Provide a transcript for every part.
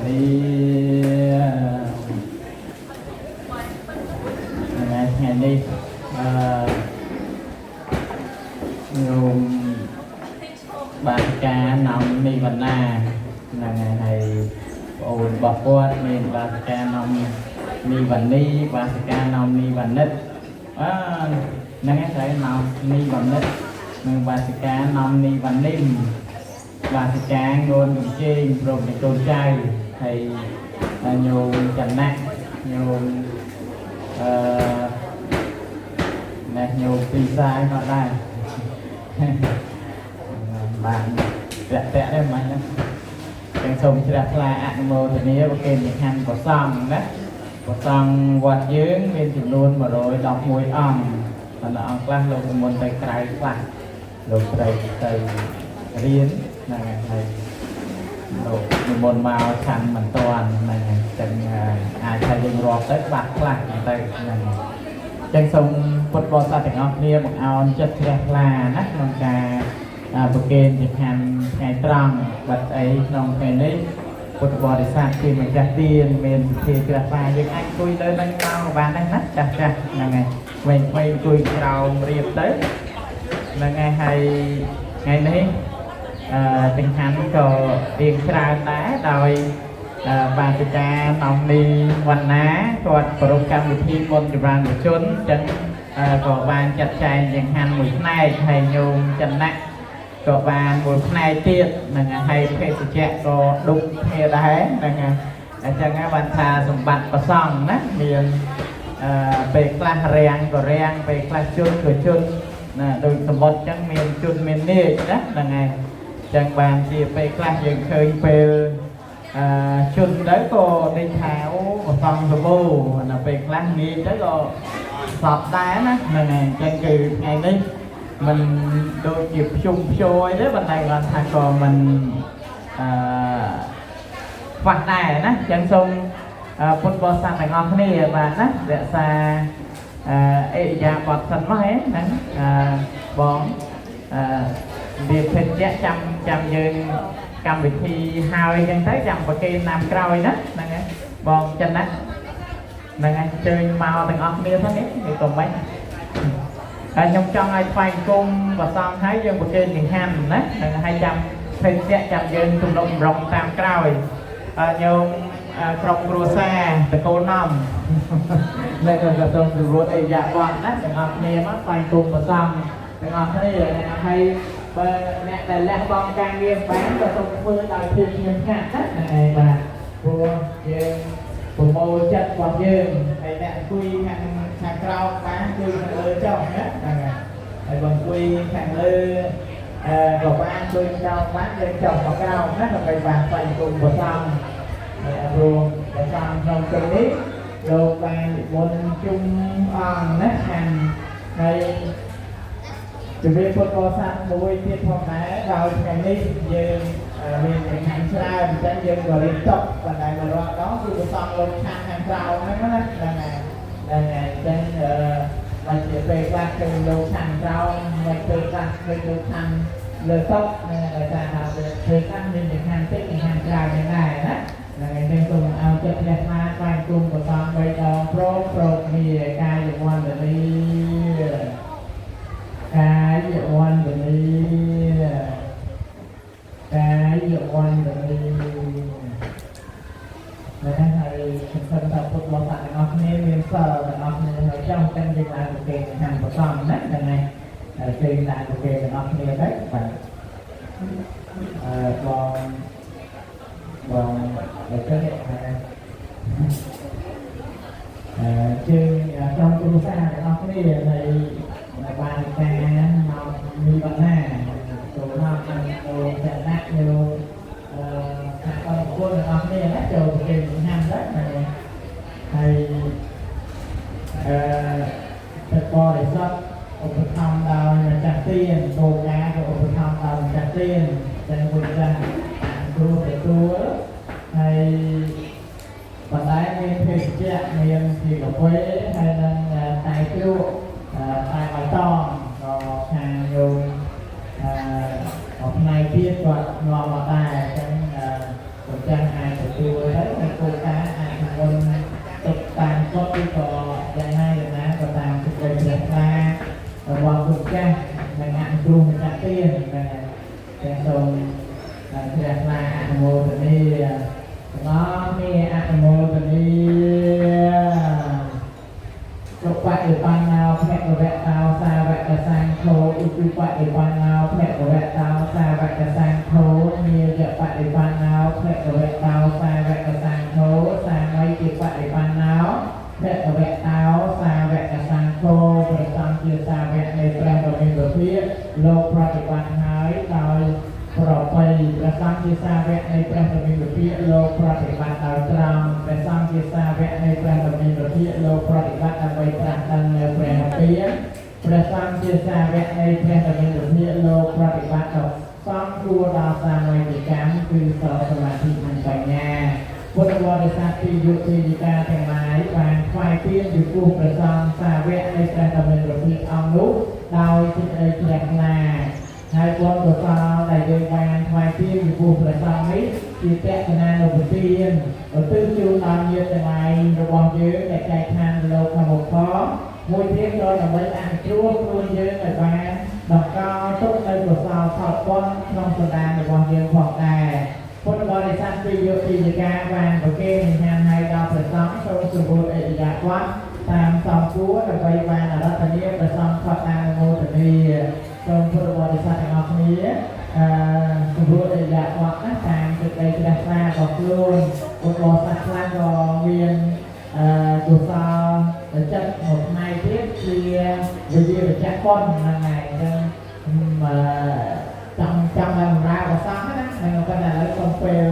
នាថ្ងៃថ្ងៃនេះអឺញោមបានការនាំនិវណ្ណាហ្នឹងហើយហើយប្អូនរបស់គាត់មានបាសិកានាំនីវណ្នីបាសិកានាំនីវណ្ណិតអឺហ្នឹងហើយត្រូវនាំនីវណ្ណិតនិងបាសិកានាំនីវណ្នីម បាសិកាងូនកំជេងព្រមទាំងកូនចៅហើយហើយញោមចន្ទៈញោមអឺណែញោមពីសាយក៏ដែរបានតាក់តាក់ដែរមិនហ្នឹងទាំងសូមជ្រះថ្លាអនុមោទនាប្រគេនចង្ហាន់ប្រសង់ណាប្រសង់វត្តយើងមានចំនួន111អង្គប៉ុន្តែអង្គខ្លះលោកនិមន្តទៅក្រៅខ្លះលោកត្រូវទៅរៀនហ្នឹងហើយលោកនិមន្តមកឆាន់មិនតាន់ហ្នឹងហើយចឹងអាចថាយើងរាប់ទៅបាត់ខ្លះទៅហ្នឹងចឹងសូមពុទ្ធបរិស័ទទាំងអស់គ្នាបង្អោនចិត្តជ្រះថ្លាណាក្នុងការប្រគេនចង្ហាន់ថ្ងៃត្រង់បាត់អីក្នុងថ្ងៃនេះពុទ្ធបរិស័ទជាម្ចាស់ទានមានពិធីជ្រះថ្លាយើងអាចអង្គុយលើនឹងមកបានដែរណាចាស់ចាស់ហ្នឹងហើយក្មេងៗអង្គុយក្រោមរៀបទៅហ្នឹងហើយហើយថ្ងៃនេះអឺចង្ហាន់ក៏រៀងច្រើនដែរដោយបាសិកាណំនីវណ្ណាគាត់ប្រពកម្មវិធីបុណ្យចម្រើនវជនអញ្ចឹងក៏បានចាត់ចែងចង្ហាន់មួយផ្នែកហើយញោមចន្ទៈក៏បានមួយផ្នែកទៀតហ្នឹងហើយភេសជ្ជៈក៏ដុកគ្នាដែរហ្នឹងហើយអញ្ចឹងហើយបានថាសម្បត្តិប្រសង់ណាមានអឺពេលខ្លះរាំងក៏រាំងពេលខ្លះជន់ក៏ជន់ណាដូចសម្បត្តិអញ្ចឹងមានជន់មាននាគណាហ្នឹងហើយអញ្ចឹងបានជាពេលខ្លះយើងឃើញពេលអឺជន់ទៅក៏ដេញថាអូប្រសង់សបោដល់ពេលខ្លះនាគទៅក៏សពដែរណាហ្នឹងហើយអញ្ចឹងគឺថ្ងៃនេះមិនដូចជាភ្ជុំភ្ជោអីទេប៉ុន្តែគាត់ថាក៏មិនអឺខ្វះដែរណាអញ្ចឹងសូមពុទ្ធបរិស័ទទាំងអស់គ្នាបាទណារក្សាអឺអេរិយាបថសិនមកហ៎ហ្នឹងអឺបងអឺវាភេទជ្ជៈចាំចាំយើងកម្មវិធីហើយអញ្ចឹងទៅចាំប្រគេនតាមក្រោយណាហ្នឹងហើយបងចិនណាហ្នឹងហើយអញ្ជើញមកទាំងអស់គ្នាហ្នឹងគេក៏មិនហើយខ្ញុំចង់ឲ្យថ្វាយគុំប្រសងហើយយើងប្រគេនចង្ហាន់ណាហ្នឹងហើយចាំភេទជ្ជៈចាំយើងទំនុកបំរុងតាមក្រោយញោមក្រុមគ្រួសារតកូលណំនៅក៏សូមរួតអេយ៉ាបតណាទាំងអស់គ្នាមកថ្វាយគុំប្រសងទាំងអស់គ្នាហើយបើអ្នកដែលលះបង់ការងារបានក៏សូមធ្វើដោយភាពស្ងៀមស្ងាត់ណាហ្នឹងហើយបាទព្រោះយើងប្រមូលចិត្តរបស់យើងហើយអ្នកអង្គុយខាងខាងក្រោមបានអង្គុយខាងលើចុះណាហ្នឹងហើយហើយបើអង្គុយខាងលើអឺក៏បានអង្គុយក្រោមបានយើងចុះមកក្រោមណាដើម្បីបានថ្វាយគុំប្រសងហើយព្រោះប្រសងក្នុងពេលនេះលោកបាននិមន្តជុំអង្គណាខាងហើយជំរាបពុទ្ធបរិស័ទមួយទៀតផងដែរដោយថ្ងៃនេះយើងមានចង្ហាន់ច្រើនអញ្ចឹងយើងក៏រៀបតុប៉ុន្តែមករាល់ដងគឺប្រសងលោកឆាន់ខាងក្រោមហ្នឹងណាហ្នឹងហើយហ្នឹងហើយអញ្ចឹងអឺមកជាពេលខ្លះគឺលោកឆាន់ក្រោមមកពេលខ្លះឃើញលោកឆាន់លើតុហ្នឹងហើយដោយសារថាពេលខ្លះមានចង្ហាន់តិចចង្ហាន់ច្រើនយ៉ាងដែរណាហ្នឹងហើយយើងសូមឲ្យចិត្តជ្រះថ្លាថ្វាយគុំប្រសងបីដងព្រមព្រមគ្នាកាយវន្តនីកាយវន្តនីកាយវន្តនីណាហើយខ្ញុំគិតថាពុទ្ធបរិស័ទទាំងអស់គ្នាមានសិលទាំងអស់គ្នាហើយចង់តែយើងឡើងប្រគេនខាងប្រសងណាហ្នឹងហើយហើយគេឡើងប្រគេនទាំងអស់គ្នាទៅបាទអឺបងបងបើចឹងអឺជើងក្រុមគ្រួសារទាំងអស់គ្នាហើយបានការមកមានបណ្ណាចូលមកចូលចណៈចូលអឺខាងបងប្អូនទាំងអស់គ្នាណាចូលប្រគេនចង្ហាន់ទៅហ្នឹងហើយអឺទឹកបរិសុទ្ធឧបត្ថម្ភដោយម្ចាស់ទានគោលការណ៍ក៏ឧបត្ថម្ភដោយម្ចាស់ទានចឹងពុទ្ធសាសគ្រូទទួលហើយបណ្តែមានភេសជ្ជៈមានជាកាហ្វេហើយនិងតែជ្រក់តែបៃតងក៏ខាងញោមអឺផ្នែកទៀតគាត់នាំមកដែរអញ្ចឹងម្ចាស់អាចទទួលទៅ តាមគាត់ឬក៏យ៉ាងណាយ៉ាងណាក៏តាមសេចក្តីជ្រះថ្លារបស់លោកចាស់និងអនុគ្រោះម្ចាស់ទានហ្នឹងហើយតែសូមជ្រះថ្លាអនុមោទនាទាំងអស់គ្នាអនុមោទនាសុបតិបណ្ណោភគវតោសាវកសង្ឃោឧជុបតិបណ្ណោភគវតោសាវកសង្ឃោញាយបតិបណ្ណោភគវតោសាវកសង្ឃោសាមីជាបតិបណ្ណោភគវតោសាវកសង្ឃោព្រះសង្ឃជាសាវកនៃព្រះដ៏មានព្រះភិក្ខលោកប្រតិបត្តិហើយដោយប្របីព្រះសង្ឃជាសាវកនៃព្រះដ៏មានព្រះភិក្ខលោកប្រតិបត្តិដោយត្រង់ព្រះសង្ឃជាសាវកនៃព្រះដ៏មានព្រះភិក្ខលោកប្រតិបត្តិដើម្បីត្រាស់ដឹងនៅព្រះនិព្វានព្រះសង្ឃជាសាវកនៃព្រះដ៏មានព្រះភិក្ខលោកប្រតិបត្តិដល់សំគួរដល់សាមីយកម្មគឺសលសមាធិនិងបញ្ញាពុទ្ធបរិស័ទទីយុទ្ធយិកាទាំងឡាយបានថ្វាយទានចំពោះព្រះសង្ឃសាវកនៃព្រះដ៏មានព្រះភិក្ខអង្គនោះដោយសេចក្តីជ្រះថ្លាហើយបុណ្យកុសលដែលយើងបានថ្វាយទានចំពោះព្រះសង្ឃនេះជាតក្កណានុបទានឧទ្ទិសជូនដល់ញាតិទាំងឡាយរបស់យើងដែលចែកឋានលោកខាងមុខផងមួយទៀតក៏ដើម្បីអនុគ្រោះខ្លួនយើងឲ្យបានតម្កល់ទុកនៅកុសលផលបុណ្យក្នុងសន្តានរបស់យើងផងដែរពុទ្ធបរិស័ទពីយុទ្ធយកាបានប្រគេនញ៉ាំឲ្យដល់ព្រះសង្ឃសូមសម្បូរអិរិយាបថតាមសំគួរដើម្បីបានអរតនីព្រះសង្ឃផតអនុមោទនាសូមពុទ្ធបរិស័ទទាំងអស់គ្នាអឺសម្បូរអិរិយាបថណាតាមសេចក្តីជ្រះថ្លារបស់ខ្លួនពុទ្ធបរិស័ទខ្លះក៏មានអឺកុសលចិត្តមួយផ្នែកទៀតជាវិជាវិជ្ជបុណ្យហ្នឹងហើយអញ្ចឹងអឺចង់ចង់ឲ្យបម្រើព្រះសង្ឃណាហ្នឹងប៉ុន្តែឥឡូវសូមពេល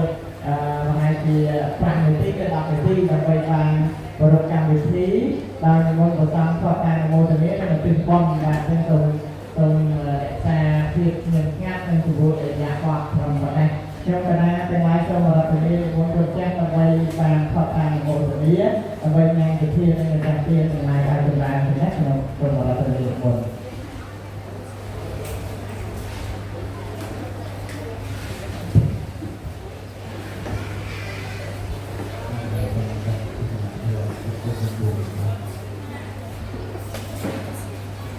អឺប្រហែលជា5នាទីទៅ10នាទីដើម្បីបានប្រពកម្មវិធីដោយនិមន្តព្រះសង្ឃផតអនុមោទនានិងឧទ្ទិសបុណ្យបាទអញ្ចឹងសូមសូមរក្សាភាពស្ងៀមស្ងាត់និងសម្រួលឥរិយាបថត្រឹមប៉ុណ្ណេះខ្ញុំកណាទាំងឡាយសូមអរគុណនិមន្តព្រះចាស់ដើម្បីបានផតអនុមោទនាដើម្បីញ៉ាំពិធីនិងម្ចាស់ទានទាំងឡាយឲ្យចម្រើនណាខ្ញុំសូមអរគុណនិមន្ត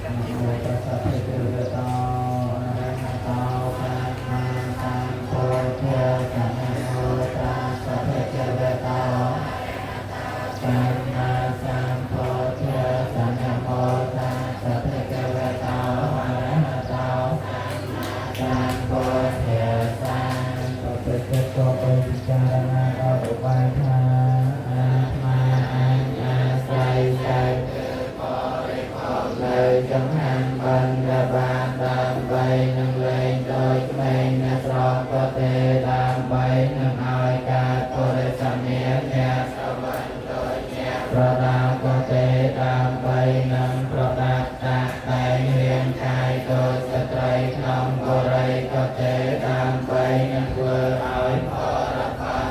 นะโมตัสสะภะคะวะโตอะระหะโตสัมมาสัมพุทธัสสะนะโมตัสสะภะคะวะโตสัมมาสัมพุทธัสสะนะโมตัสสะภะคะวะโตอะระหะโตสัมพุทธัสสะก็เป็นก็ไปพิจารณาเอาอุบายทาอามาอันอาศัยใจ នៅចង្ហាន់បណ្ឌបាតដើម្បីនឹងលែងដោយក្មេងអ្នកស្រស់ក៏ទេដើម្បីនឹងឲ្យកើតបរិសមាអ្នកប្រដាល់ក៏ទេដើម្បីនឹងប្រដាប់តាក់តែងរាងកាយដោយស្ត្រីក្នុងបរិយក៏ទេដើម្បីនឹងធ្វើឲ្យ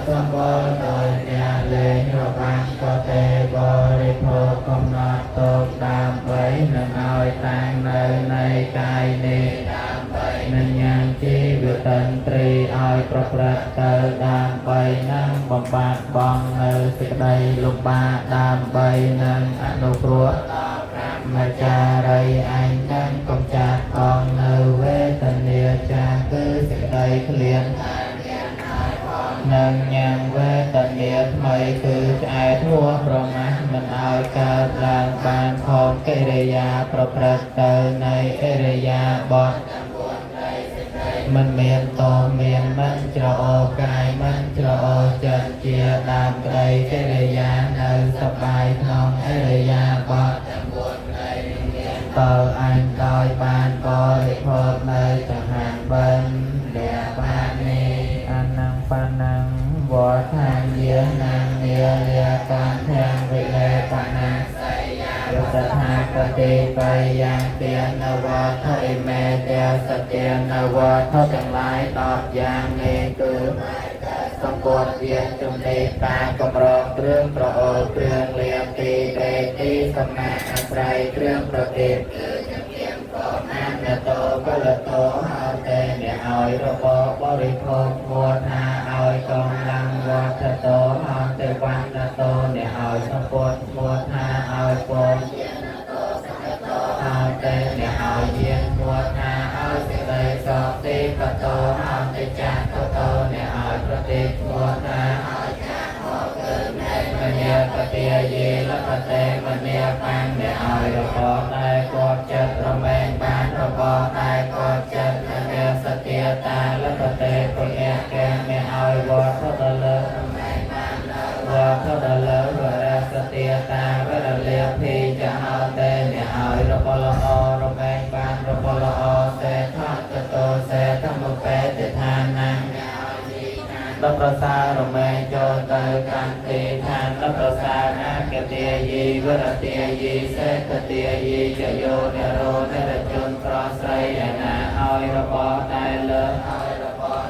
សម្បូរដោយអ្នកលេងរបាំក៏ទេបរិភោគកំណត់ទុកដើម្បីនឹងឲ្យតាំងនៅនៃកាយនេះដើម្បីនឹងញ៉ាំជីវិតិន្ទ្រីឲ្យប្រព្រឹត្តទៅដើម្បីនឹងបំបត្តិបងនៅសេចក្តីលំបាកដើម្បីនឹងអនុគ្រោះមចារីអញនឹងកំចាត់បងនៅវេទនាចាស់គឺសេចក្តីឃ្លាននឹងញ៉ាំវេទនាថ្មីគឺឆ្អែតហួសប្រមាសមិនឲ្យកើតឡើងបានផងកិរិយាប្រព្រឹត្តទៅនៃអរិយាបថមិនមានតោមានមិនច្រអូសកាយមិនច្រអូសចិត្តជាដើមក្តីកិរិយានៅសប្បាយក្នុងអរិយាបថតើអញដោយបានបរិភោគនៅចង្ហាន់បណ្ឌបាតនេះអនੰបាណੰវដ្ឋាយានំនាលាកាធាំវិលេបណាយុតថាកតិបយ៉ាងទានវត្ថិមេទាសទានវត្ថទាំងឡាយ10យ៉ាងនេះគឺសម្ពុតវាជំនិតាកម្រងគ្រឿងប្រអូលគ្រឿងលៀបទីដេកទីសំណាក់អាស្រ័យគ្រឿងប្រទីបអនតោកលតោហោតេអ្នកឲ្យរបបរិភោគមួថាឲ្យកម្លាំងវត្តតោហោទេវណ្ណតោអ្នកឲ្យសម្ពុត មោះថាឲ្យពងហើយតែអ្នកឲ្យយានមោះថាឲ្យសេចក្តីសោកទេបតោហន្តចាកតោអ្នកឲ្យប្រទេសមោះថាមនាកទាយេលកតេមនាបាំងអ្នកឲ្យរបស់ដែលគាត់ចិត្តរមែងបានរបស់ដែលគាត់ចិត្តមនាសទាតាលកតេពុញកែអ្នកឲ្យវត្តទៅលើវត្តទៅលើវរសទាតាវរលាភីចហោតេអ្នកឲ្យរបស់ល្អរមែងបានរបស់ល្អសេដ្ឋតតោសេធម្មបេតិឋានំដល់ប្រសារមែងចូលទៅកាន់ទីឋានដល់ប្រសាអាកទាយីវរទាយីសេដ្ឋទាយីចយោនរោនរជនប្រស្រីឯណាឲ្យរបស់ដែលលើ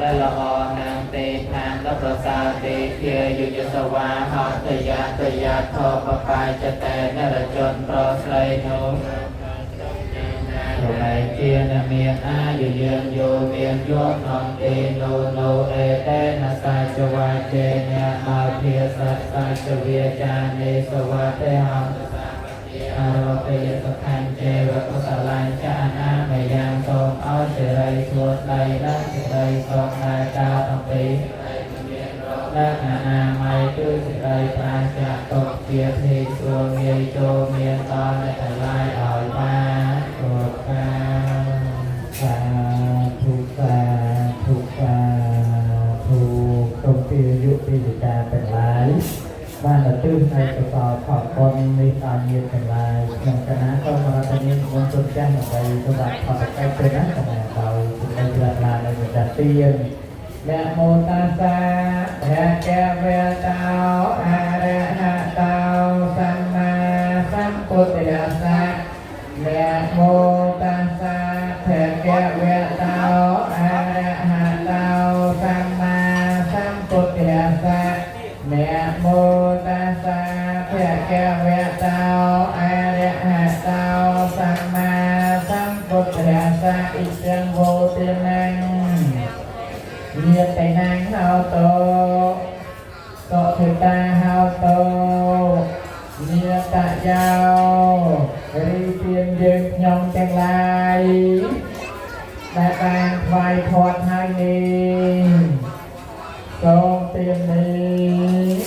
ដែលល្អនឹងទីឋានដល់ប្រសាទីធាយុយសវាហតយតយធបបាយតេនរជនប្រស្រីនោះរមែងជាអ្នកមានអាយុយាងយោមានយោក្នុងទីនោនោអេតេនសាចវាចេអ្នកដោយភាសាសាចវាចានេសវតេហំអរោតយសុខញ្ចេវកុសលាញ្ចអនាមយ៉ាងសូមឲ្យសិរីសួស្តីនិងសិរីសុខដែលកើតអំពីនិងអនាម័យគឺសេចក្តីប្រាចាកទុកជាភីស្រួលងាយចូលមានដល់អ្នកទាំងឡាយឲ្យបានគ្រប់ការ សាធុសាធុសាធុសូមពីយុពីកាទាំងឡាយបានឧទ្ទិសនៅកុសលផលបុណ្យនេះដល់ញាតិទាំងឡាយក្នុងគណៈសូមរដ្ឋនាមគុណចាស់ដើម្បីសម្រាប់ផលកិច្ចទៅណាគណៈដោយសេចក្តីជ្រះថ្លានៅម្ចាស់ទាននមោតាសាភគវតោអរហតោសម្មាសម្ពុទ្ធស្សៈនមោតាសាភគវតោអរហតោសម្មាសម្ពុទ្ធស្សៈនមោតាសាភគវតោអរហតោសម្មាសម្ពុទ្ធស្សៈអ៊ិចំវោទនំញាតិណាំហោតោសុខិតាហោតោញាតយោរីទានយើងខ្ញុំទាំងឡាយដែលបានថ្វាយធាត់ហើយនេះសូមទាននេះ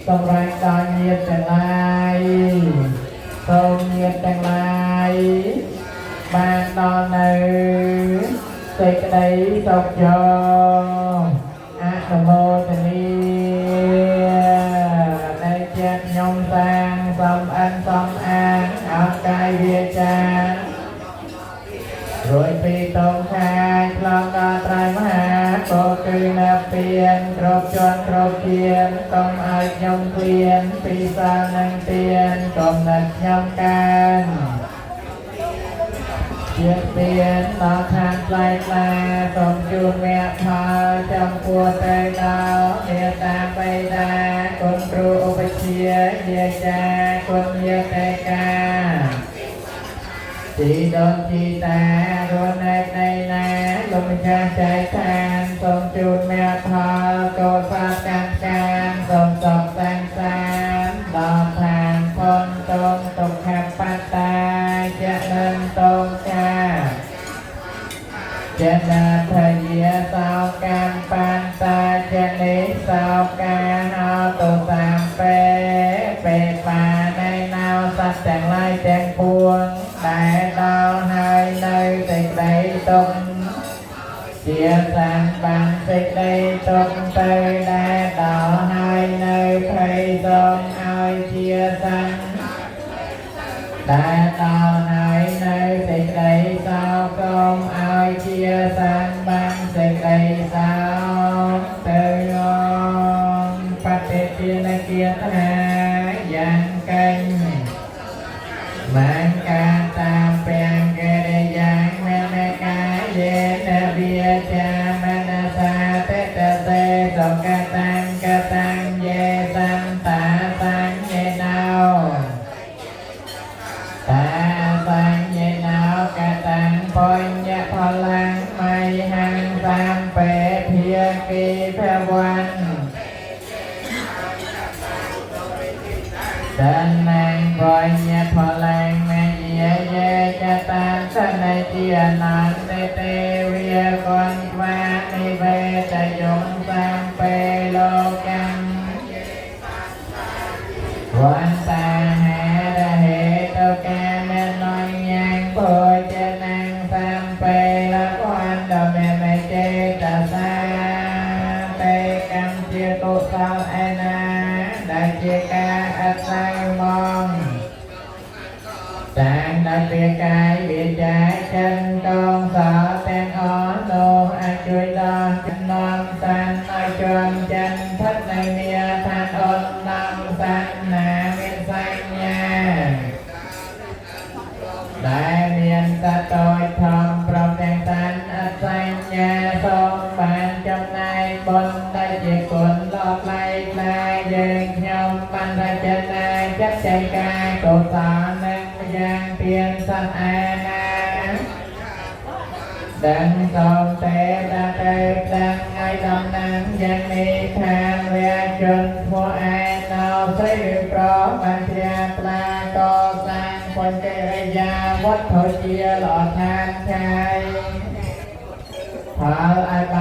សម្រាប់ដល់ញាតិទាំងឡាយសូមញាតិទាំងឡាយបានដល់នៅសេចក្តីសុខយោអនុមោទនានៃចិត្តខ្ញុំសាងសំអិនសំអាងអោកាយវាចារួយពីតងខាយឆ្លងដល់ត្រៃមហាពោគឺនៅពៀនគ្រប់ជាន់គ្រប់ជាតិកុំឲ្យខ្ញុំឃ្លានពីសាលនឹងទៀនកុំនឹកខ្ញុំកើនជាពៀនដល់ឋានថ្លៃថ្លាសូមជូនមគ្គផលចំពោះទៅដល់មេត្តាបិតាគុណគ្រូឧបជាយាចាគុណយាតេកាជីដូនជីតារស់នៅនៃណាលោកម្ចាស់ចែកឋានសូមជូនមគ្គផលកុសលកម្មការសូមសុខសាន្តសានដល់ឋានพ้นទុក្ខទុក្ខបត្តាចនិនតងកាចនាធយាសោកម្មបន្តាចនិសោកាហោតុសំពេពេបាណៃណោសត្វទាំងឡាយទាំងពួងដែលដល់ហើយនៅសេចក្តីទុក្ខជាសានបានសេចក្តីទុក្ខទៅដែលដល់ហើយនៅភ័យសូមឲ្យជាសានដែលដល់ហើយនៅសេចក្តីសោកសូមឲ្យជាសានបានសេចក្តីសោកទៅអងបតិទានគាថាយ៉ាងកេញមង្កាតាមពាំងកិរិយាមនកាយេនវិជ្ជាមនសាតិតសេសុកតាំកតាំយេសន្តាសញ្ញណោតាសញ្ញណោកតាំបញ្ញផលังមៃហੰសំពេភាគីភវ័នតន ងបញ្ញផលังមយាយេចតាសនជានន្តិទេវាកនស្វានិវេតយងសំពេលោកំវន្តាហេរហេតុកាមនញ្ញងពុជនងសំពេលវន្តមេមេចេតសាតេកម្មជាកុសលឯណាដែលជាការអត់សៅមង តាងដល់ពាក្យកាយវាចាចិនកងសទាំងអស់នោះអាចជួយដល់ចំណំសានឲ្យជាន់ចិនផិតនៅមាឋានអត់ដំសានណាមានសញ្ញាដែលមានតតូចធំព្រមទាំងតានអត់សញ្ញាសូមបានចំណែកបុណ្យដែលជាគុណល្អប្លែកថ្លាយើងខ្ញុំបានរចនាចាត់ចែងការកុសលនិងយ៉ាងទានសត្វអាណាដឹងសូមទេតាទៅដឹងឲ្យដំណាងយ៉ាងនេះថាវេជនឈ្មោះឯណោស្រីឬប្រុសបានជ្រះថ្លាកសាងបុណ្យកិរិយាវត្ថុជាល្អឋានឆាយផលឲ្យបាន